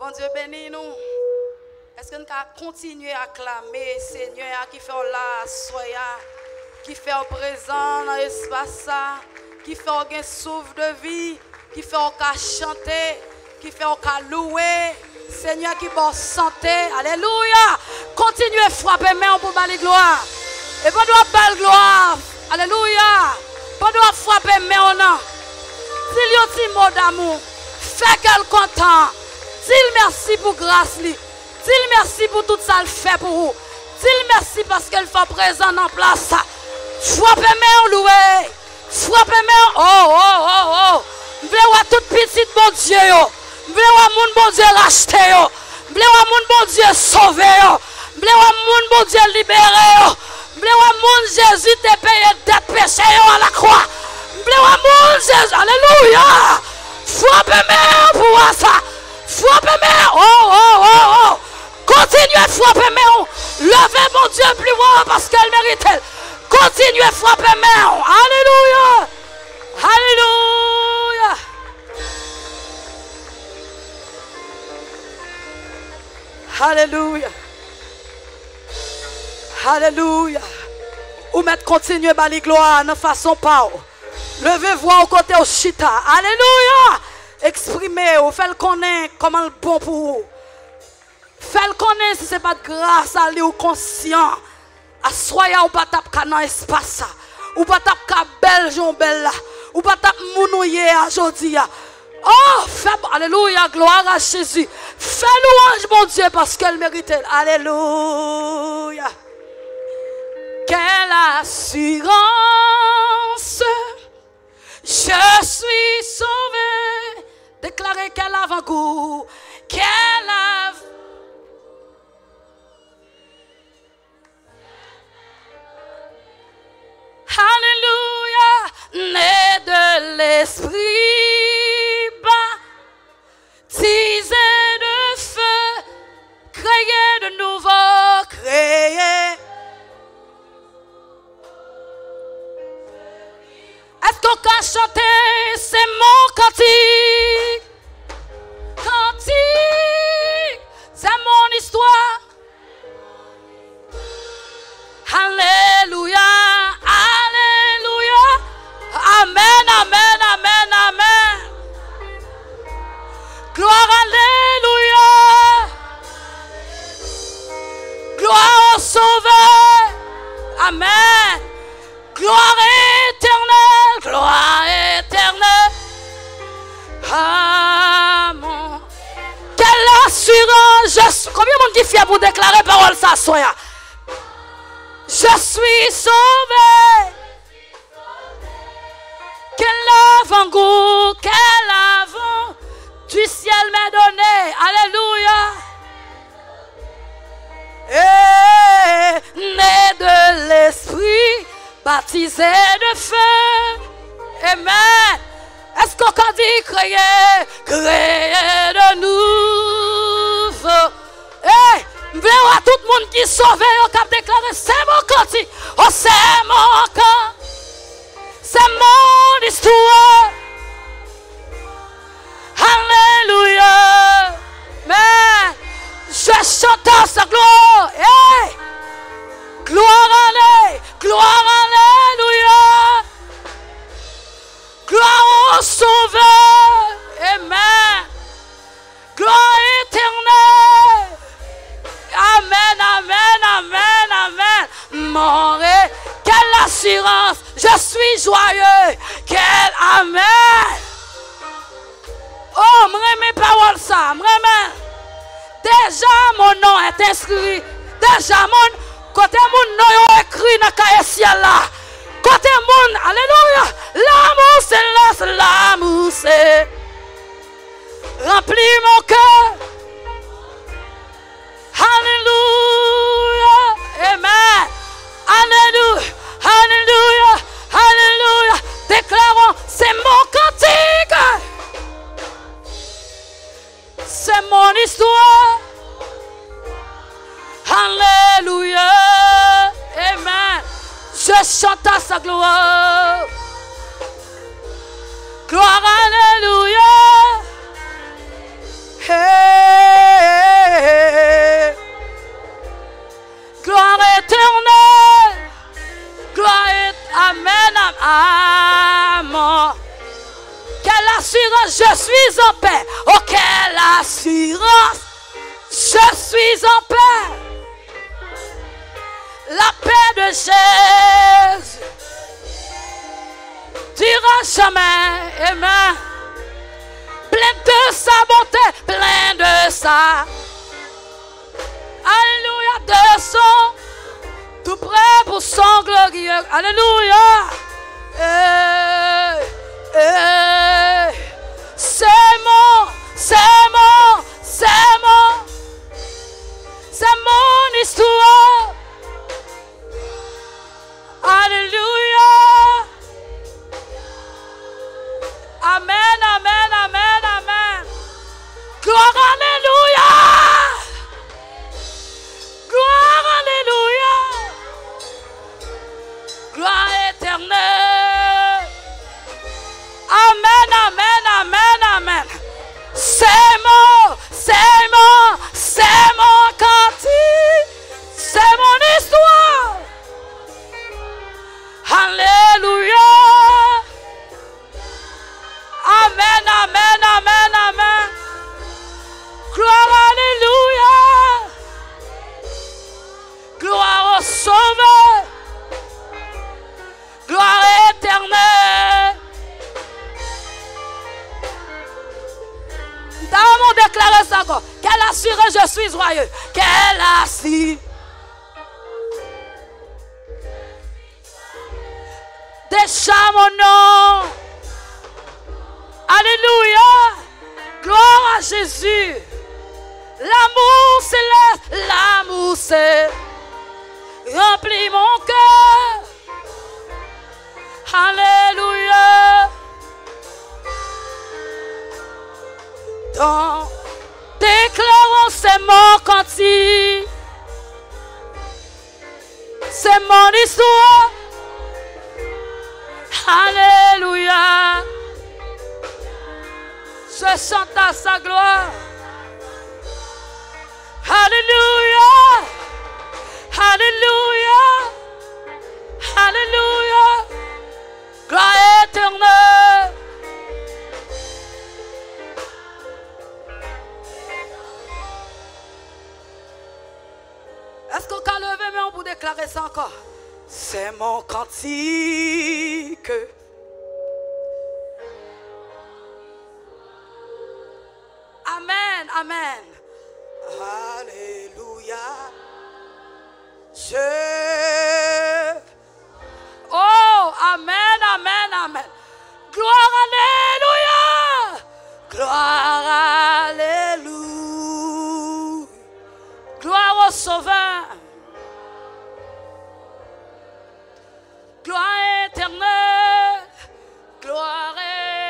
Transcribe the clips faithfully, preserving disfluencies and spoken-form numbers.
Bondye beni nou. Èske n ka kontinye aklame Senyè a ki fè w la aswè a, ki fè w prezan nan espas sa, ki fè w gen souf de vi, ki fè w ka chante, ki fè w ka louwe Senyè ki ba w sante? Alelouya! Kontinye frape men w pou ba li glwa. E pandan w ap ba l glwa, alelouya! Pandan w ap frape men w nan, di l yon ti mo damou. Fè kè l kontan. Di l mèsi pou gras li. Di l mèsi pou tout sa l fè pou ou. Di l mèsi paske l fè w prezan nan plas sa. Frape men w, louwe. Frape men w. Oh, oh, oh, oh. M vle wè tout pitit Bondye yo. M vle wè moun Bondye rachte yo. M vle wè moun Bondye sove yo. M vle wè moun Bondye libere yo. M vle wè moun Jezi te peye dèt peche yo alakwa. M vle wè moun Jezi. Alelouya! Frape men w pou wè sa. Frape men w. Oh, oh, oh, oh. Kontinye frape men w. Leve Bondye pi wo paske l merite l. Kontinye frape men w. Alelouya! Alelouya! Alelouya! Alelouya! Ou mèt kontinye ba li glwa nan fason pa w. Leve vwa w kote w chita. Alelouya! Eksprime w, fè l konnen kòman l bon pou ou. Fè l konnen si se pa t gras a li ou konsyan, aswè a ou pa t ap ka nan espas sa. Ou pa t ap ka bèl jan w bèl la. Ou pa t ap moun ou ye a jodi a. Oh, fè, alelouya, gloire à Jésus. Fè lwanj Bondye paske l merite l. Alelouya. Quelle assurance, je suis sauvé. Deklare quel avant-goût, quel av-, Alléluia, né de l'Esprit, baptisé de feu, créé de nouveau, créé. Èske w ka chante, c'est mon cantique, cantique, c'est mon histoire. Alelouya, alelouya. Amèn, amèn, amèn, amèn. Gloire, alelouya. Gloire au Sauveur. Amèn. Gloire éternelle, gloire éternelle. Ah, mon. Quelle assurance, je suis. Konbyen moun ki fyè pou deklare pawòl sa aswè a? Je suis sauvé. Quel avant-goût, quel avant du ciel m'est donné. Alléluia. Eh, né de l'Esprit, baptisé de feu. Amen. Èske w ka di, kreye, kreye de nouvo? Hey, m vle wè tout moun ki sove yo k ap deklare, c'est mon cantique, oh, c'est mon cantique, c'est mon histoire. Alléluia. Amen. Je chante à sa gloire. Hey. Gloire à lui. Gloire, alléluia. Gloire au Sauveur. Amen. Gloire éternelle. Amen, amen, amen, amen. Mon ré-, quelle assurance. Je suis joyeux. Quel amen. Oh, m renmen pawòl sa. M renmen. Déjà mon nom est inscrit. Déjà moun, kote moun non yo ekri nan kaye syèl la. Kote moun, alelouya. L'amour céleste, l'amour céleste remplit mon cœur. Alléluia. Amen. Alléluia. Alléluia. Alléluia. Déclarons, c'est mon cantique. C'est mon histoire. Alléluia. Amen. Je chante à sa gloire. Amen. Quelle assurance, je suis en paix. Oh, quelle assurance, je suis en paix. La paix de Jésus durera jamais. Amen. Plein de sa bonté, plein de sa. Alléluia, de son, tout prêt pour son glorieux. Alléluia. Eh, eh, c'est mon, c'est mon, c'est mon, c'est mon histoire. Alléluia. Amen, amen, amen, amen. Gloire, alléluia. Gloire, alléluia. Gloire éternelle. Amen, amen, amen, amen. C'est mon, c'est mon, c'est mon cantique. C'est mon histoire. Alléluia. Amen, amen, amen, amen. Gloire, alléluia. Gloire au Sauveur. Gloire éternelle. Dam, on déclare ça encore. Quelle assurance, je suis joyeux. Quelle assurance. Déjà mon nom. Alléluia. Gloire à Jésus. L'amour céleste, l'amour céleste remplit mon cœur. Alléluia. Donc, déclarons ces mots quand il C'est mon histoire. Alléluia. Je chante à sa gloire. Alléluia. Alléluia. Alléluia. Gloire éternelle. Èske w ka leve men w pou deklare sa ankò? C'est mon cantique. Amen, amen. Alléluia. Je Oh, amen, amen, amen. Gloire, alléluia. Gloire, alléluia. Gloire au Sauveur. Gloire éternelle. Gloire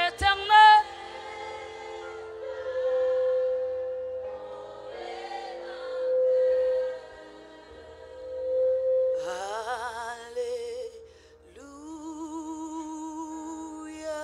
éternelle. Alléluia.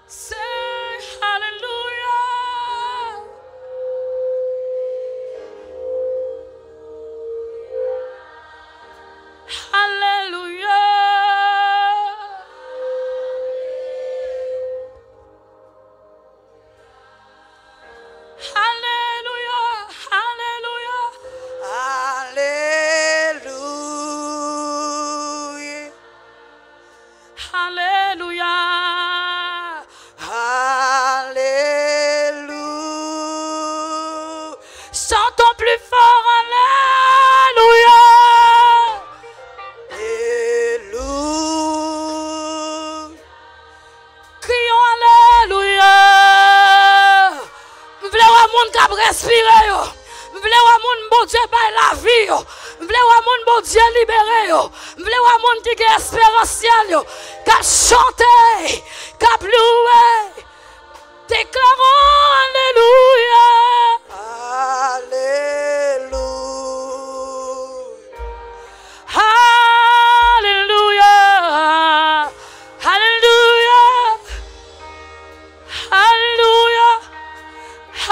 Say hallelujah. Hallelujah. Alléluia, alléluia. Alléluia. Alléluia. Alléluia. Chantons plus fort, alléluia. Alléluia. Kriyon alelouya. M vle wè moun k ap respire yo. M vle wè moun Bondye bay lavi yo. M vle wè moun Bondye libere yo. M vle wè moun ki gen esperans syèl yo. K k ap chante, k ap louwe. Deklarons alelouya. Alelouya. Alelouya. Alelouya. Alelouya.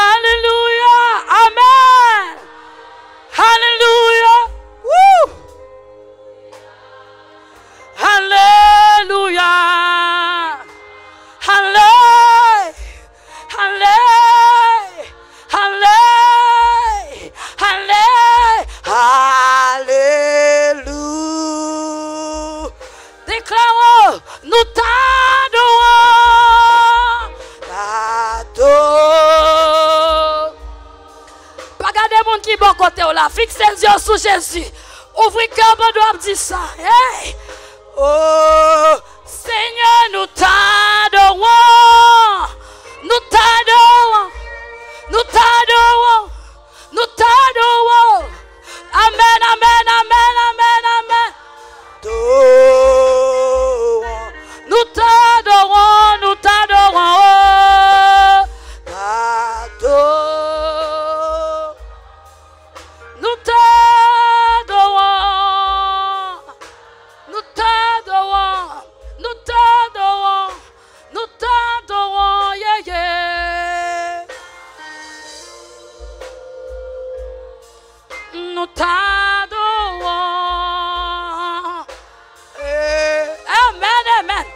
Alelouya. Amen. Alelouya. Woo. Alelouya. Ale, ale, ale, ale, alelu. Deklare, nou t adore w. T adore. Pa gade moun ki bò kote w la. Fikse zye w sou Jezi. Ouvri kè w pandan w ap di sa. Hey! Oh, Senyè, nou t adore w. Nou t adore w. Nou t adore w. Nou t adore w. Amèn, amèn, amèn, amèn, amèn. Adore w. Nou t adore w, nou t adore w. Adore. Nou t adore w. Nou t adore w. Nou t adore w. Nou t adore w, yeah, yeah. Nou t adore w. Eh, amèn, amèn.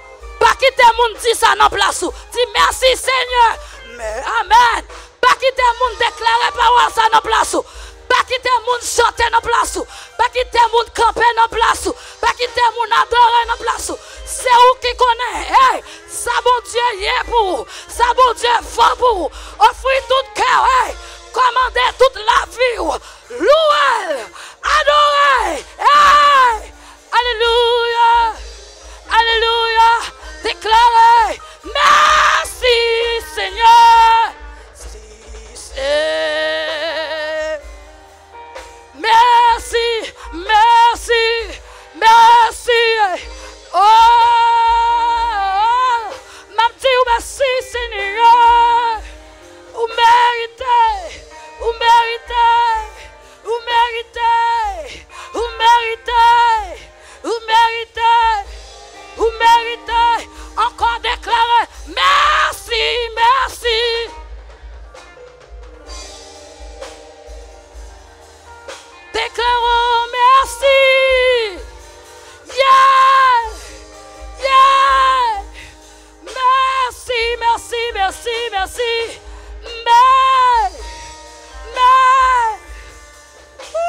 Pa kite moun di sa nan plas ou. Di, mèsi, Senyè. Men, amèn. Pa kite moun deklare pawòl sa nan plas ou. Pa kite moun chante nan plas ou. Pa kite moun kanpe nan plas ou. Pa kite moun adore nan plas ou. Se ou ki konnen. Hey, sa Bondye ye pou ou. Sa Bondye fè pou ou. Ofri tout kè w. Hey, kòmande tout lavi w. Louwe l. Adore l. Hey! Alelouya! Alelouya! Deklare, mèsi, Senyè! Si se, mèsi, mèsi, mèsi! Oh! M ap di w mèsi, Senyè! Ou merite! Ou merite! Ou merite, ou merite, ou merite, ou merite. Ankò deklare, mèsi, mèsi. Deklare, mèsi. Yeah, yeah. Mèsi, mèsi, mèsi, mèsi. Mè, mè. Woo!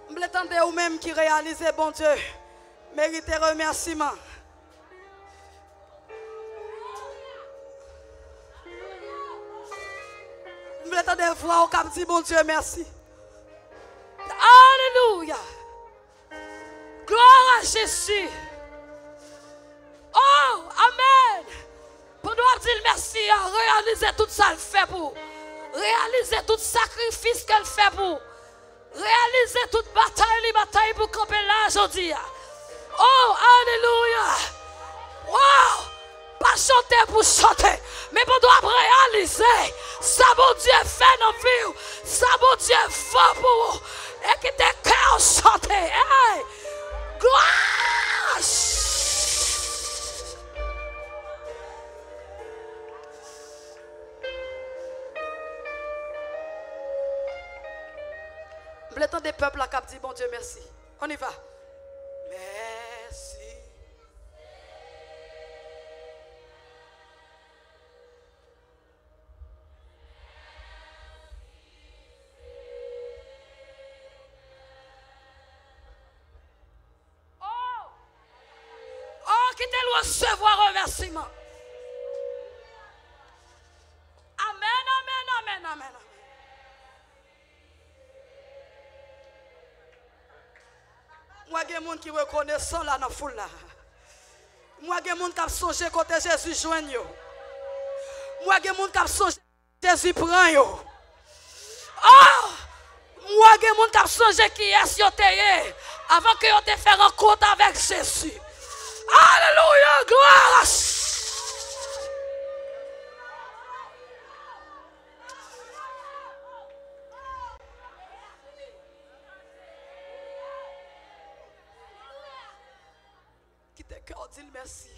M vle tande ou menm ki reyalize Bondye merite remèsiman. M vle tande vwa w k ap di Bondye mèsi. Alelouya! Glwa a Jezi! Oh, amèn! Pandan w ap di l mèsi a, reyalize tout sa l fè pou ou. Reyalize tout sakrifis ke l fè pou ou. Reyalize tout batay li batay pou kanpe la jodi a. Oh, alelouya! Wow! Pa chante pou chante, men pandan w ap reyalize sa Bondye fè nan vi w, sa Bondye fè pou ou, e kite kè w chante. Hey! Glwa! M vle tande pèp la k ap di Bondye mèsi. On y va. Mèsi. Oh! Oh, kite l resevwa remèsiman. Amèn, amèn, amèn, amèn, amèn. M wè gen moun ki rekonesan la nan foul la. M wè gen moun k ap sonje kote Jezi jwenn yo. M wè gen moun k ap sonje Jezi pran yo. Oh, M wè gen moun k ap sonje kiyès yo te ye anvan ke yo te fè rankont avèk Jezi. Alelouya, glwa! Kite kè w di l mèsi.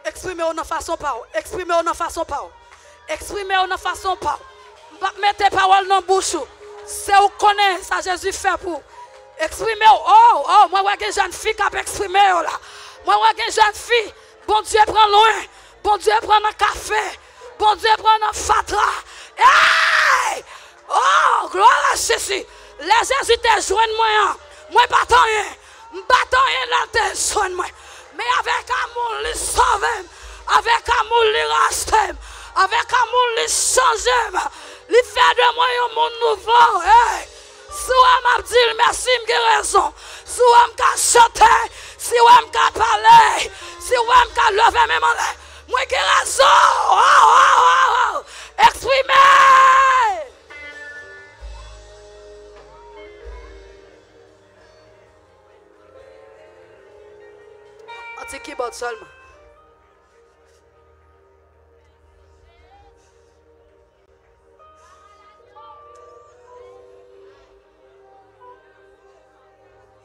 Eksprime w nan fason pa w. Eksprime w nan fason pa w. Eksprime w nan fason pa w. M p ap mete pawòl nan bouch ou. Se ou k konnen sa Jezi fè pou ou. Eksprime w. Oh, oh, mwen wè gen jèn fi k ap eksprime yo la. Mwen wè gen jèn fi. Bondye pran lwen. Bondye pran nan kafe. Bondye pran nan fatra. Hey! Oh, glwa a Jezi. Lè Jezi te jwenn mwen an, mwen pa t anyen. M pa t anyen lè l te jwenn mwen. Men avèk amou l, li sove m. Avèk amou l, li rachte m. Avèk amou l, li chanje m. Li fè de mwen yon moun nouvo. Hey! Si w wè m ap di l mèsi, m gen rezon. Si w wè m ka chante, si w wè m ka pale, si w wè m ka leve men m anlè, mwen gen rezon. Oh, oh, oh, oh. Eksprime! Yon ti kibòd sèlman.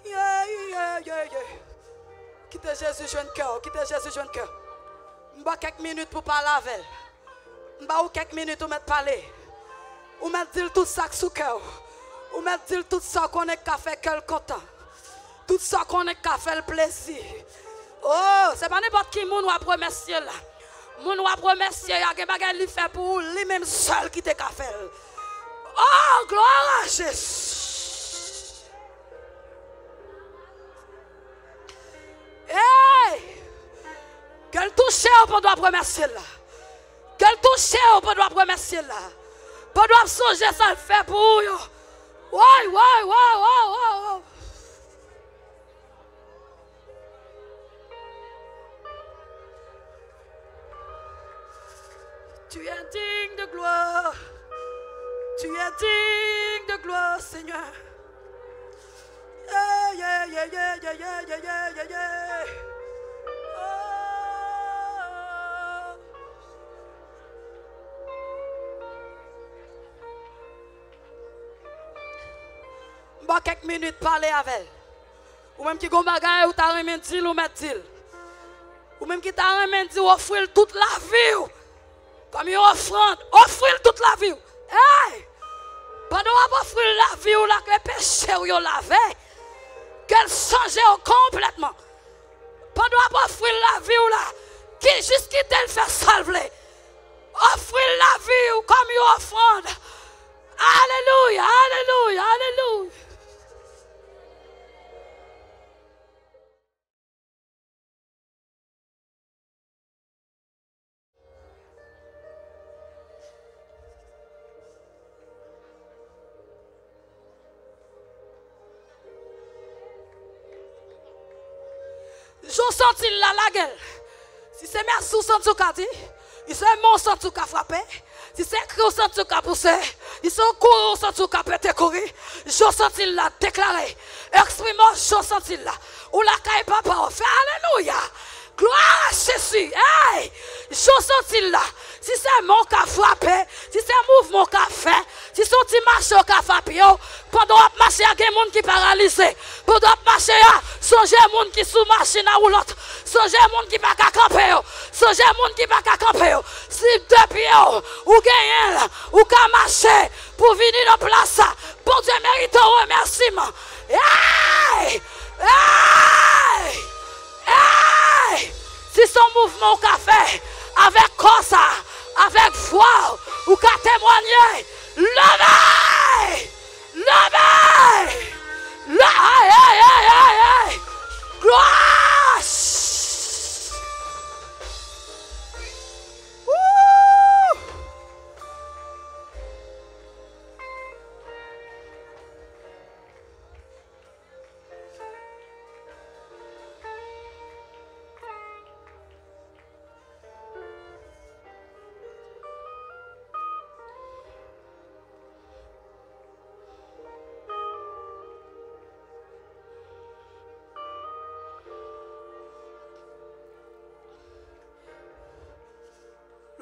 Yeah, yeah, yeah, yeah. Kite Jezi jwenn kè w, kite Jezi jwenn kè w. M ba w kèk minit pou pale avè l. M ba ou kèk minit, ou mèt pale. Ou mèt di l tout sa k sou kè w. Ou mèt di l tout sa w konnen k ka fè kè l kontan. Tout sa w konnen k ka fè l plezi. Oh, se pa nenpòt ki moun w ap remèsye la. Moun w ap remèsye a, gen bagay li fè pou ou, li menm sèl ki te ka fè l. Oh, glwa a Jezi! Hey! Ke l touche w pandan w ap remèsye l la. Ke l touche w pandan w ap remèsye l la. Pandan w ap sonje sa l fè pou ou yo. Woy, woy, woy, woy, woy, woy. Tu es digne de gloire. Tu es digne de gloire, Seigneur. Yeah, yeah, yeah. Oh. M ba w kèk minit, pale avè l. Ou menm ki gon bagay ou ta renmen di l, ou mèt di l. Ou menm ki ta renmen di w ofri l tout lavi w kòm yon ofrann, ofri l tout lavi w. Hey! Pandan w ap ofri l lavi w la, ke peche w yo lave, ke l chanje w konplètman. Pandan w ap ofri l lavi w la, ki jis kite l fè sa l vle. Ofri l lavi w kòm yon ofrann. Alelouya, alelouya, alelouya. Jan w santi l la, lage l. Si se mèsi w santi w ka di, si se men w santi w ka frape, si se kri w santi w ka pouse, si se yon kouri w santi w ka pete kouri, jan w santi l la, deklare, eksprime w jan w santi l la. Ou lakay papa w, fè alelouya. Glwa a Jezi. Hey! Jan w santi l la. Si se men w ka frape, si se mouvman w ka fè, si se yon ti mache w ka frape yo, pandan w ap mache a, gen moun ki paralize. Pandan w ap mache a, sonje moun ki sou machin a woulòt. Sonje moun ki pa ka kanpe yo. Sonje moun ki pa ka kanpe yo. Si de pye w, ou genyen l, ou ka mache pou vini nan plas sa. Bondye merite yon remèsiman. Hey! Hey! Hey! Si se yon mouvman w ka fè avèk kò sa, avèk vwa w, ou ka temwanye. Leve! Leve! La, ay, ay, ay, ay, ay! Glwa! Woo!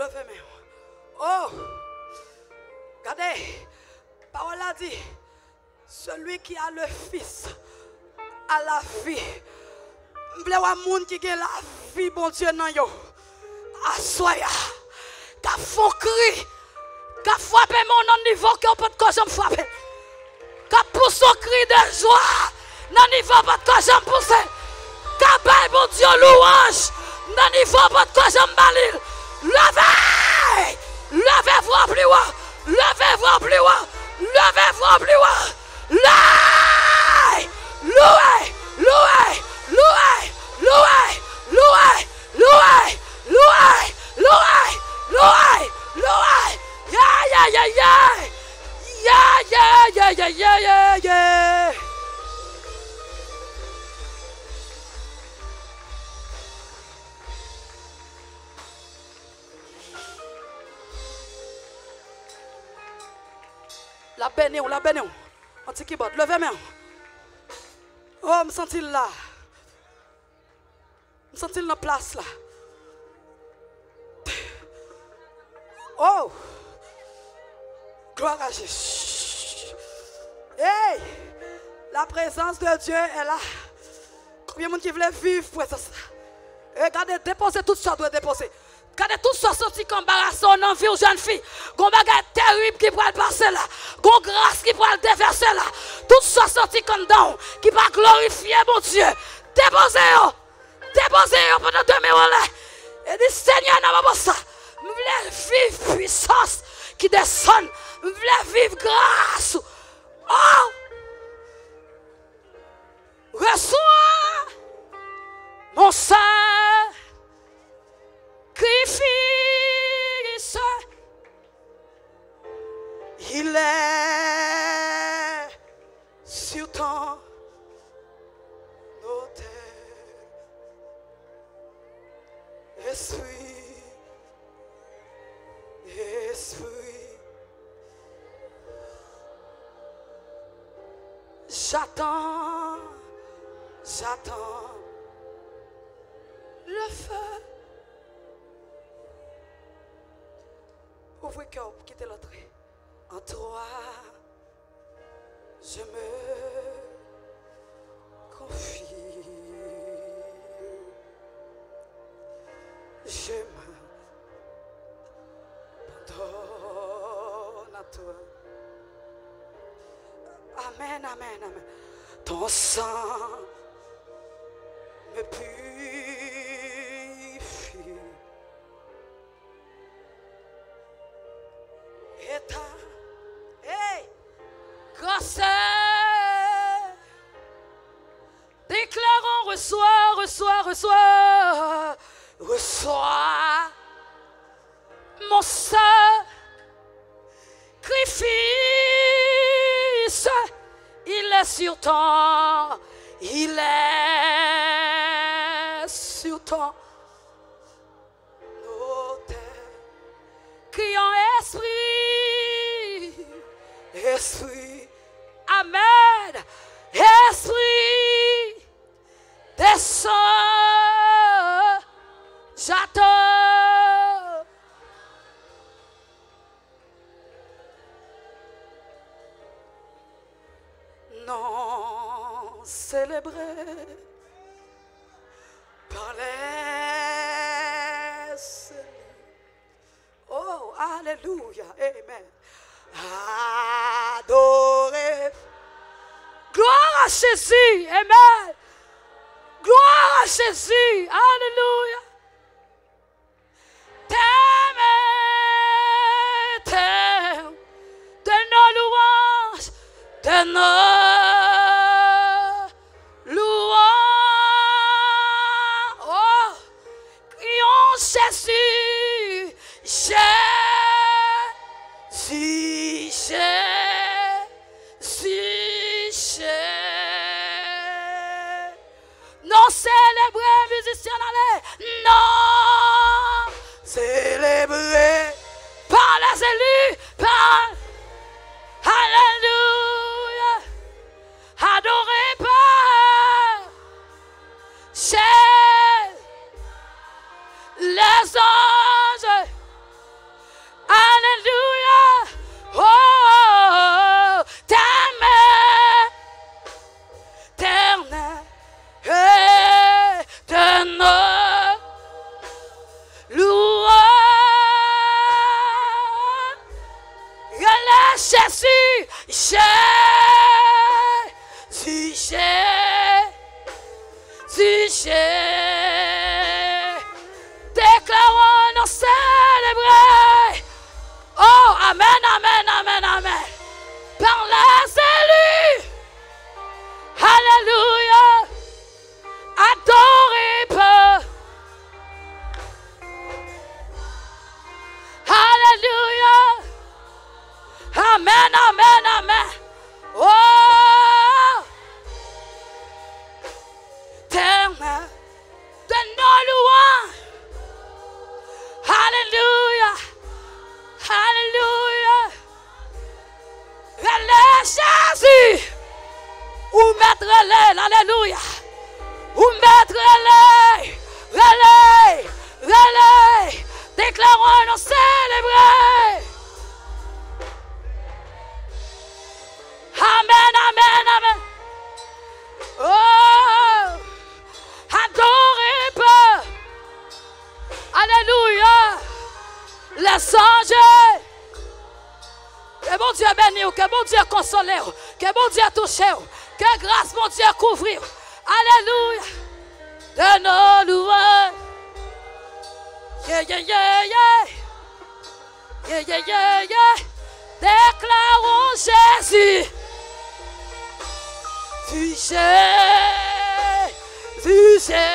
Leve men w. Oh! Gade, pawòl la di, celui qui a le Fils a la vie. M vle wè moun ki gen lavi Bondye nan yo. Aswè a, k ap fè yon kri, k ap frape men w nan nivo ke w potko janm frape. K ap pouse yon kri de jwa nan nivo w potko janm pouse. K ap bay Bondye yon louwanj nan nivo w potko janm ba li l. Leve! Leve vwa w pi wo! Leve vwa w pi wo! Leve vwa w pi wo! Louwe! Louwe! Louwe! Louwe! Louwe! Louwe! Louwe! Louwe! Louwe! Louwe! Yeah, yeah, yeah, yeah! Yeah, yeah, yeah, yeah, yeah, yeah, yeah! L ap beni w, l ap beni w. Yon ti kibòd, leve men w. Oh, m santi l la. M santi l nan plas la. Oh! Gloire à Jésus. Hey! La présence de Dieu est là. Konbyen moun ki vle viv prezans la? E gade, depoze tout sa w dwe depoze. Gade tout sa w santi k anbarase w nan vi w, jèn fi. Gon bagay terib ki pral pase la. Gon gras ki pral devèse la. Tout sa w santi k anndan w ki pa glorifye Bondye, depoze yo. Depoze yo pandan de men w anlè. E di, Senyè, nan moman sa, m vle viv pwisans ki desann. M vle viv gras ou. Oh! Reçois mon sacrifice. Il est sur ton autel. Esprit, Esprit, j'attends, j'attends le feu. Ouvri kè w, kite l antre. En toi, je me confie. Je m'abandonne à toi. Amen, amen, amen. Ton sang me purifie. Et ta, hey, grâce. Déclarons, reçois, reçois, reçois, reçois mon sacrifice. Il est sur ton, il est sur ton autel. Kriyon, Espri, Espri, amen. Espri, desann, j'attends. Non, célébré par les élus. Oh, alléluia, amen. Adoré. Gloire à Jésus, amen. Gloire à Jésus, alléluia. T'aimes, t'aimes de nos louanges, de nos louanges. Oh, crions Jésus, Jésus, Jésus, Jésus. Nou selebre, mizisyen, ale. Nou selebre pa lèzeli, pa. Alelouya. Adore pa. Chè lèzanj. Alelouya. Oh, oh, oh, oh. Tèmè. Tènè, etènè, louanj, rele Jezi, Jezi, Jezi. Deklare nou selebre. Oh, amèn, amèn, amèn, amèn. Par les élus. Alelouya. Adore pa. Alelouya. Amèn, amèn, amèn. Oh. Tènè. De nos louanges. Alelouya. Alelouya. Rele Jezi. Ou mèt rele l. Alelouya. Ou mèt rele. Rele. Rele. Deklare nou selebre. Amèn, amèn, amèn. Oh. Adore pa. Alelouya. Lèzanj. Ke Bondye beni w, ke Bondye konsole w, ke Bondye touche w, ke gras Bondye kouvri w. Alelouya. De nos louanges. Yeah, yeah, yeah, yeah. Yeah, yeah, yeah, yeah. Deklarons Jésus. Jezi, Jezi.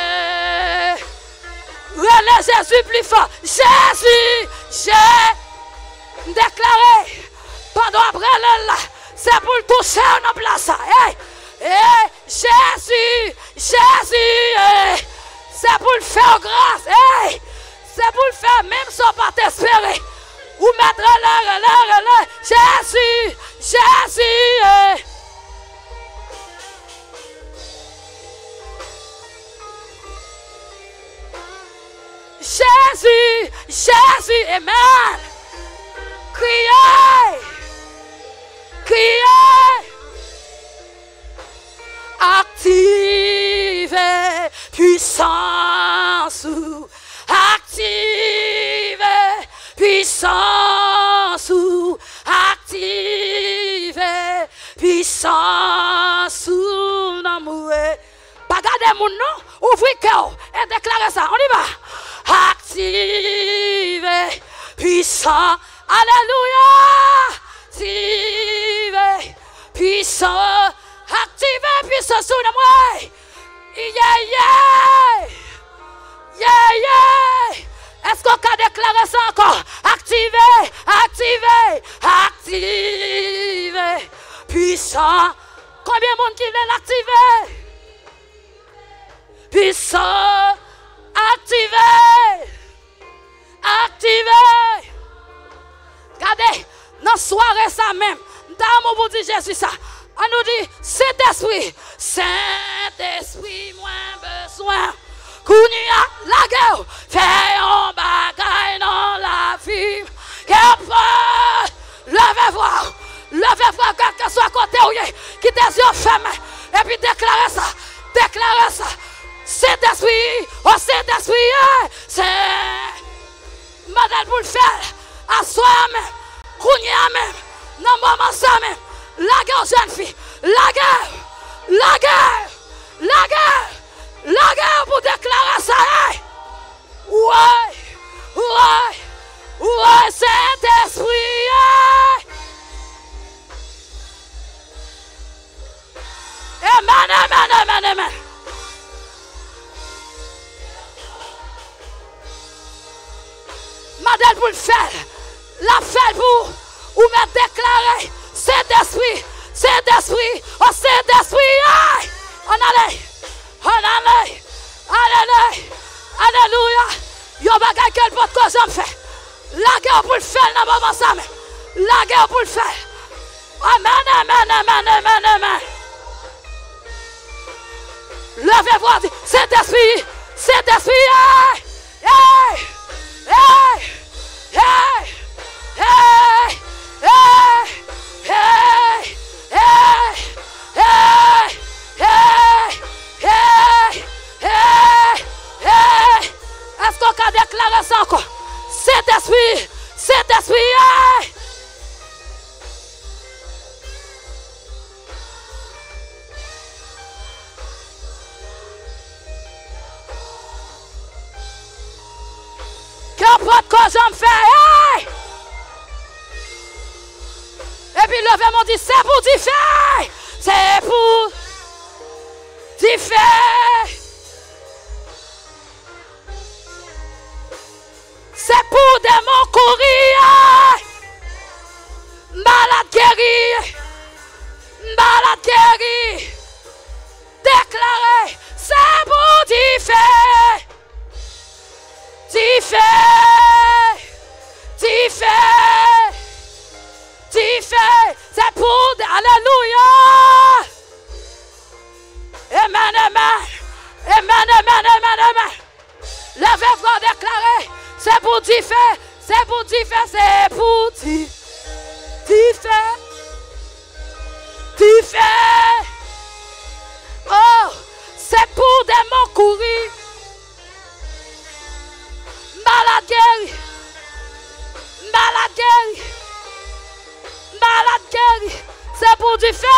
Rele Jezi pli fò. Jezi, Je-, m deklare, pandan w ap rele l la, se pou l touche w nan plas sa. Hey, hey, Jezi, Jezi, eh, se pou l fè w gras, eh, se pou l fè menm sa w pa t espere. Ou mèt rele, rele, rele, Jezi, Jezi, eh. Jezi, Jezi, amen. Kriye, kriye. Aktive pisans ou. Aktive pisans ou. Aktive pisans ou nan mwen. Pa gade moun non. Ouvri kè w e deklare sa. On y va. Aktive pisans. Alelouya. Aktive pisans. Aktive pisans ou nan mwen. Yeah, yeah. Yeah, yeah. Èske w ka deklare sa ankò? Aktive, aktive, aktive pisans. Konbyen moun ki vle l aktive? Pisans. Aktive. Aktive. Gade, nan sware sa menm, m ta renmen pou di Jezi sa. Ann nou di, Sentespri, Sentespri, mwen bezwen. Kounye a, lage w, fè yon bagay nan lavi m. Ke w pa leve vwa w, leve vwa w, kèlkeswa kote w ye, kite zye w fèmen, epi deklare sa, deklare sa. Sentespri, o Sentespri, eh, Sen-, mande l pou l fè l aswè a menm, kounye a menm, nan moman sa menm. Lage w, jèn fi, lage w, lage w, lage w, lage w pou deklare sa, eh. Woy, woy, woy, Sentespri, eh. L pou l fè l. L ap fè l pou ou. Ou mèt deklare, Sentespri, Sentespri, o Sentespri, ay! Ann ale! Ann ale! Ann ale! Alelouya! Yon bagay ke l potko janm fè. Lage w pou l fè l nan moman sa menm. Lage w pou l fè l. Amèn, amèn, amèn, amèn, amèn. Leve vwa w di, Sentespri, Sentespri, hey! Hey! Hey! Èske w ka deklare sa ankò? Sentespri, Sentespri, hey! Ke w potko janm fè, hey! Epi leve men w di, se pou dife! Se pou dife! Se pou demon kouri, hey! Malad geri! Malad geri! Deklare, se pou dife! Dife! Dife! Dife! Se pou de-, alelouya! Amen, amen! Amen, amen, amen, amen! Leve vwa w deklare, se pou dife, se pou dife, se pou di, dife, dife. Oh, se pou demon kouri. Malad geri. Malad geri. Malad geri. Se pou dife.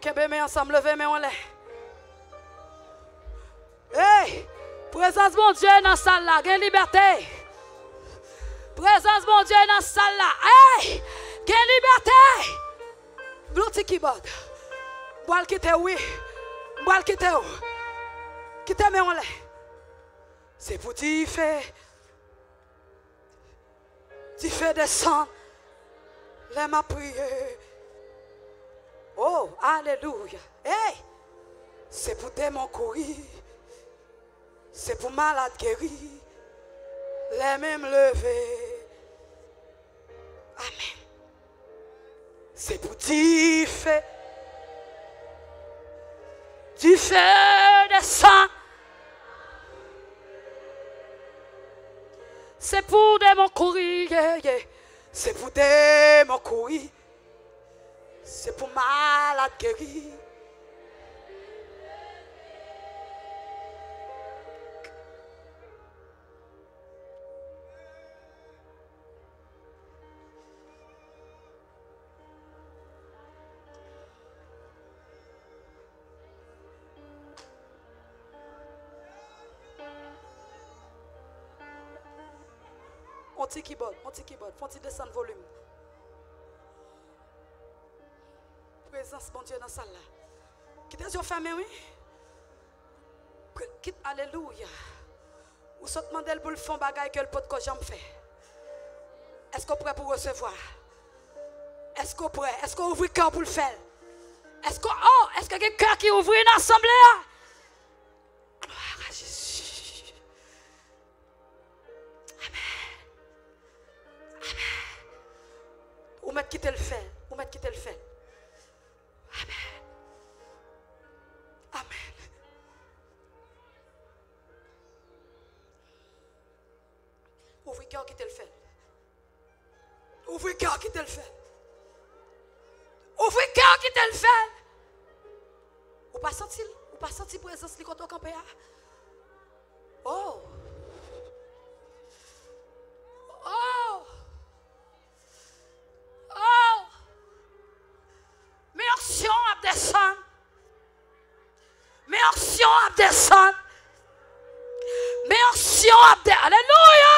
Kenbe men ansanm, leve men w anlè. Hey! Prezans Bondye nan sal la, gen libète. Prezans Bondye nan sal la. Hey! Gen libète. Blonti kibòd. M pral kite w, wi. M pral kite w. Kite men w anlè. Se pou dife. Dife desann lè m ap priye. Oh, alelouya. Hey! Se pou demon kouri. Se pou malad geri. Lè men m leve. Amen. Se pou dife. Dife desann. Se pou demon kouri, ye, ye. Se pou demon kouri. Se pou malad geri. On ti kibòd, on ti kibòd, fon ti desann volim. Prezans Bondye nan sal la. Kite zye w fèmen, wi. Kit, alelouya. Ou sot mande l pou l fè yon bagay ke l potko janm fè. Èske w prè pou resevwa? Èske w prè? Èske w ouvri kè w pou l fè l? Èske, oh, èske gen kè ki ouvri nan asanble a? Glwa a Jezi. Amen. Amen. Ou mèt kite l fè l. Ou mèt kite l fè l. Amen. Amen. Ouvri kè w, kite l fè l. Ouvri kè w, kite l fè l. Ouvri kè w, kite l fè l. Ou pa santi l? Ou pa santi prezans li kote w kanpe a? Oh! Oh! Oh! Men onksyon ap desann. Men onksyon ap desann. ap de-, alelouya!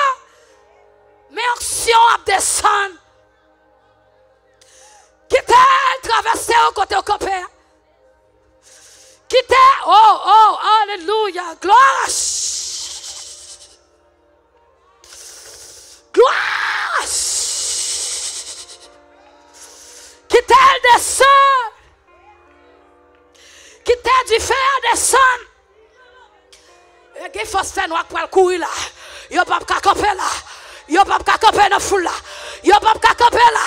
Men onksyon ap desann. Kite l travèse w kote w kanpe a. Kite, oh, oh, alelouya, glwa. Glwa. Kite l desann. Kite dife a desann. E gen fòs fènwa k pral kouri la. Yo p ap ka kanpe la. Yo p ap ka kanpe nan foul la. Yo p ap ka kanpe la.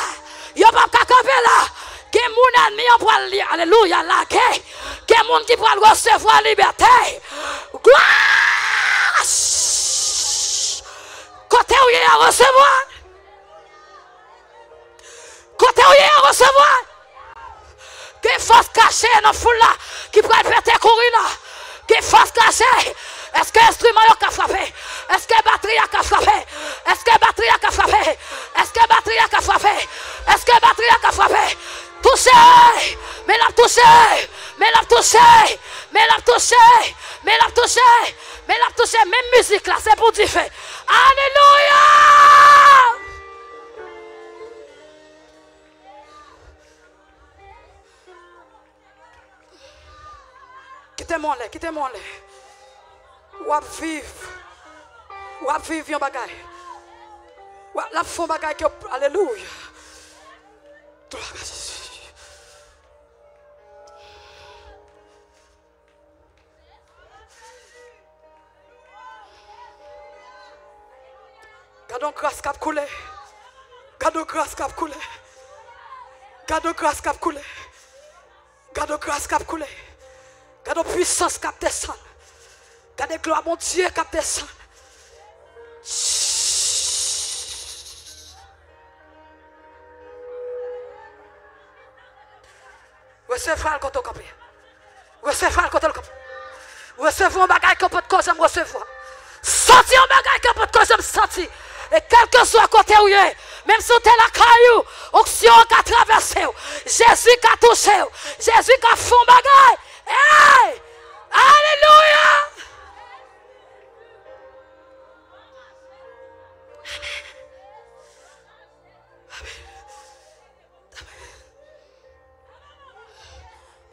Yo p ap ka kanpe la. Gen moun ènmi an pral li, alelouya, lage. Gen moun ki pral resevwa libète. Glwa! Kote w ye a, resevwa. Kote w ye a, resevwa. Gen fòs kache nan foul la ki pral pete kouri la. Gen fòs kache. Èske enstriman yo ka frape? Èske batri a ka frape? Èske batri a ka frape? Èske batri a ka frape? Èske batri a ka frape? Touche! Men l ap touche! Men l ap touche! Men l ap touche! Men l ap touche! Men l ap touche! Menm mizik la, se pou dife. Alelouya! Kite m anlè, kite m anlè. W ap viv. W ap viv yon bagay. W ap, l ap fè yon bagay ke, alelouya. Glwa a Jezi. Gade yon gras k ap koule. Gade yon gras k ap koule. Gade yon gras k ap koule. Gade yon gras k ap koule. Gade yon pwisans k ap desann. Gade glwa Bondye k ap desann. Resevwa l kote w kanpe. Resevwa l kote l kanpe. Resevwa yon bagay ke w potko janm resevwa. Santi yon bagay ke w potko janm santi. E kèlkeswa kote w ye, menm si w te lakay ou, onksyon an ka travèse w. Jezi ka touche w. Jezi ka fè yon bagay. Hey! Alelouya! Amen. Amen.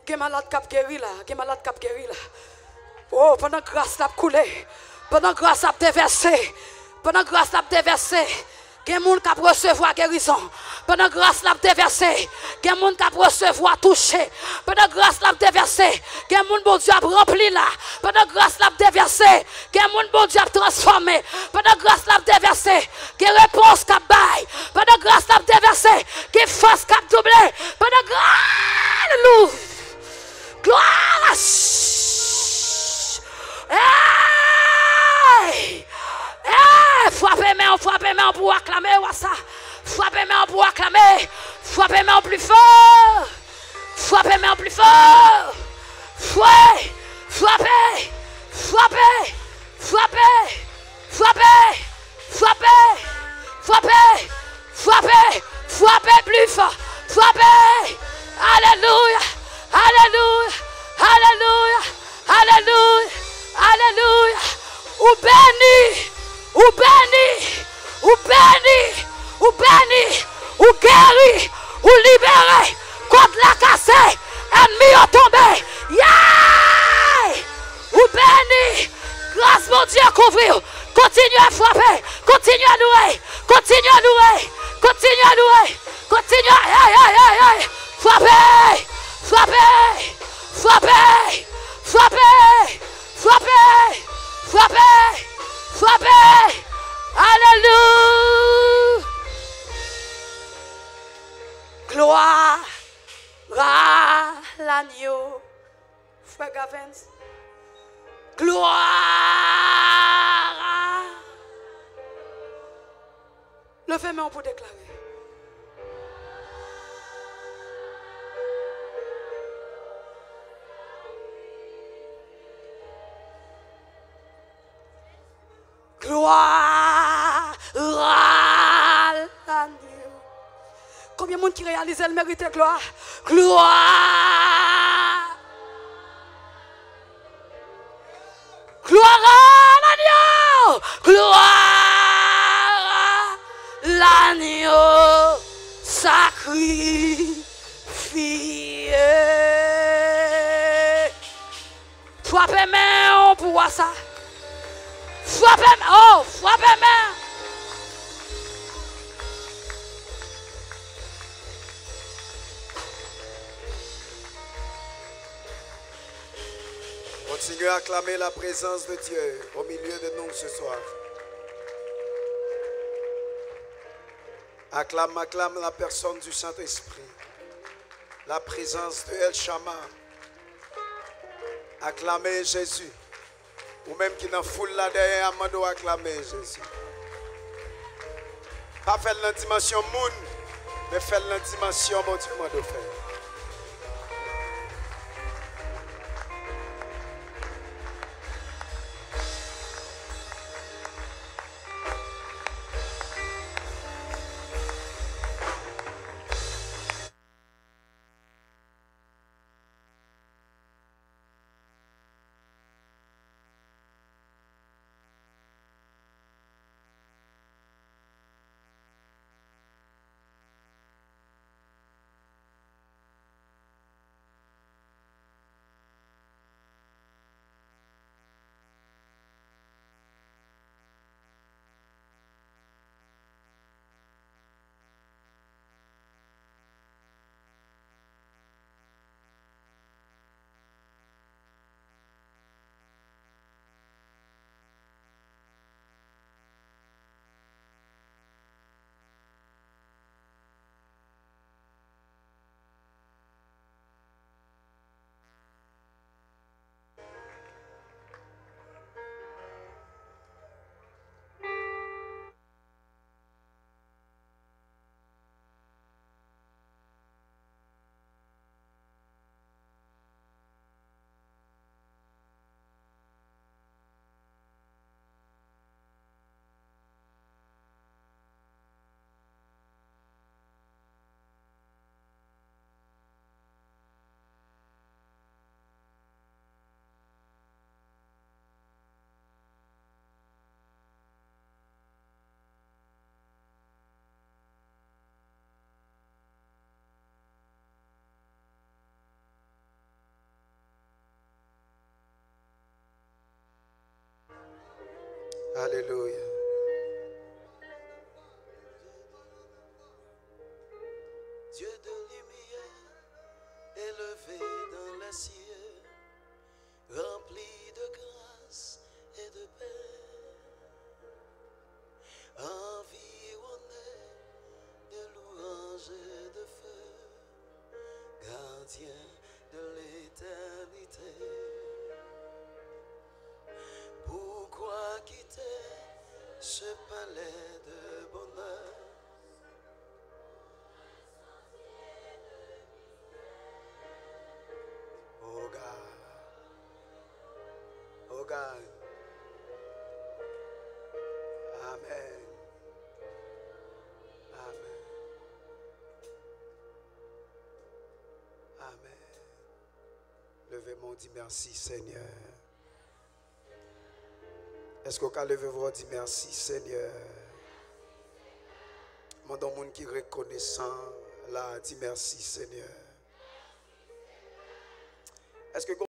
Gen malad k ap geri la, gen malad k ap geri la. Oh, pandan gras la ap koule, pandan gras la ap devèse, pandan gras la ap devèse, gen moun k ap resevwa gerizon. Pandan gras la ap devèse, gen moun k ap resevwa touche. Pandan gras la ap devèse, gen moun Bondye ap ranpli la. Pandan gras la ap devèse, gen moun Bondye ap transfòme. Pandan gras la ap devèse, gen repons k ap bay. Pandan gras la ap devèse, gen fòs k ap double. Pandan gra-, alelouya! Glwa! Hey! Hey! Frape men w, frape men w pou w aklame wa sa. Frape men w pou w aklame. Frape men w pli fò. Frape men w pli fò. Fwe! Frape! Frape! Frape! Frape! Frape! Frape! Frape! Frape pli fò! Frape! Alelouya! Alelouya! Alelouya! Alelouya! Alelouya! Ou beni! Ou beni! Ou beni! Ou beni! Ou geri! Ou libere! Kòd la kase! Ènmi yo tonbe! Yay! Ou beni! Gras Bondye kouvri w! Kontinye frape! Kontinye louwe! Kontinye louwe! Kontinye louwe! Kontinye! Hey, hey, hey, hey! Frape! Frape! Frape! Frape! Frape! Frape! Frape! Alelouya! Glwa a lagno. Frè Gavens. Glwa! Leve men w pou deklare. Glwa a lagno. Konbyen moun ki reyalize l merite glwa? Glwa! Glwa a lagno! Gloire à l'agneau sacrifié. Frape men w pou wa sa. Frape men, oh, frape men. Continuez à acclamer la présence de Dieu au milieu de nous ce soir. Acclame, acclame la personne du Saint-Esprit, la présence de El Shammah. Acclamez Jésus. Ou menm ki nan foul la dèyè a, mande w aklame Jezi. Pa fè l nan dimansyon moun, men fè l nan dimansyon Bondye mande w fè. Alléluia. Dieu de lumière, élevé dans les cieux, rempli de grâce et de paix, environné de louanges et de feu, gardien de l'éternité. Pourquoi quitter ce palais de bonheur? Oh God. Oh God. Amen. Amen. Amen. Leve men w, di mèsi, Senyè. Èske w ka leve vwa w, di mèsi, Senyè? Mande yon moun ki rekonesan la, di mèsi, Senyè. Èske